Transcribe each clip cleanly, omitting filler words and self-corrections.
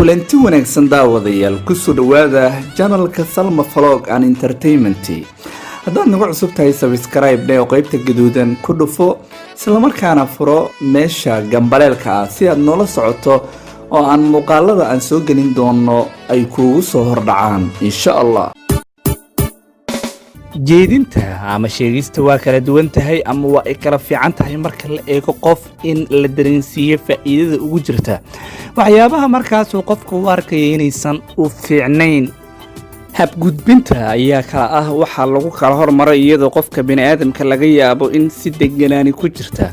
Kulanti wanaagsan, daawadayaal. Kusoo dhowaada channelka Salma Vlog and Entertainment. Haddaad nagu cusub tahay, subscribe dheh oo qaybta gaduudan ku dhufo, islamarkaana furo meesha gambaleelka ah si aad noola socoto oo aan muuqaalada aan soo gelin doono ay kuugu soo hordhacaan, insha Allah. Jeedinta ama sheegista waa kala duwan tahay ama waa ay kala fiican tahay marka la eego qof in la dareensiiyo faa'iidada ugu jirta waxyaabaha markaasuu qofku u arkaya inaysan u fiicnayn. Habgudbinta ayaa kala ah waxaa lagu kala hormaray, iyadoo qofka bini'aadamka laga yaabo in si deganaani ku jirta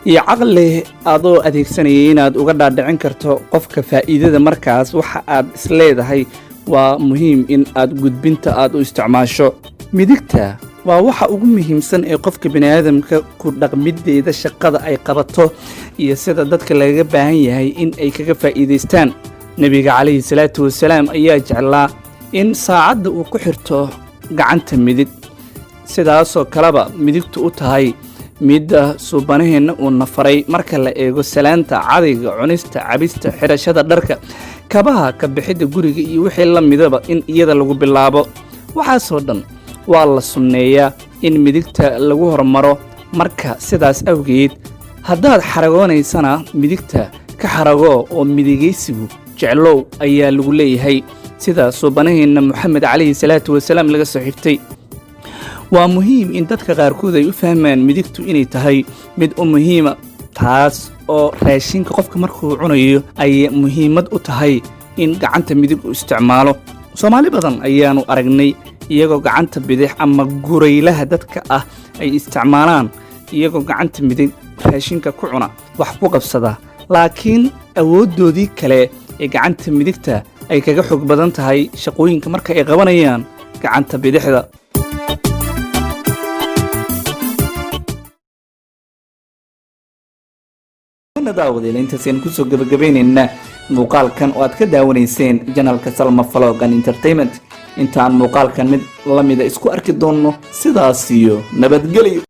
iyo caqli adoo adeegsanaya inaad uga dhaadhicin karto qofka faa'iidada markaas waxa aad isleedahay waa muhiim in aad gudbinta aad u isticmaasho. Midigta waa waxa ugu muhiimsan ee qofka bini'aadamka ku dhaqmideeda, shaqada ay qabato iyo sida dadka lagaga baahan yahay in ay kaga faa'iidaystaan. Nebiga calayhi salaatu wasalaam ayaa jeclaa in saacadda uu ku xirto gacanta midig. Sidaasoo kaleba midigtu u tahay midda suubanaheenna uu nafaray marka la eego salaanta, cadayga, cunista, cabista, xidhashada dharka, kabaha, ka bixidda guriga iyo wixii la midaba in iyada lagu bilaabo. Waxaasoo dhan waa la sunneeyaa in midigta lagu hormaro. Marka sidaas awgeed, haddaad xaragoonaysana, midigta ka xaragoo oo midigaysigu jeclow ayaa lagu leeyahay, sida suubanaheenna Moxamed calayhi salaatu wasalaam laga soo xigtay. Waa muhiim in dadka qaarkood ay u fahmaan midigtu inay tahay mid u muhiima, taas oo raashinka qofka markuu cunayo ay muhiimad u tahay in gacanta midig u isticmaalo. Soomaali badan ayaanu aragnay iyagoo gacanta bidix ama guraylaha dadka ah ay isticmaalaan, iyagoo gacanta midig raashinka ku cuna, wax ku qabsada, laakiin awooddoodii kale ee gacanta midigta ay kaga xog badan tahay shaqooyinka marka ay qabanayaan gacanta bidixda. Daawadayaal, intaasaynu kusoo gabagabaynaynaa muuqaalkan oo aad ka daawanayseen channelka Salma Vlog and Entertainment. Intaan muuqaalkan mid la mida isku arki doonno, sidaas iyo nabadgelyo.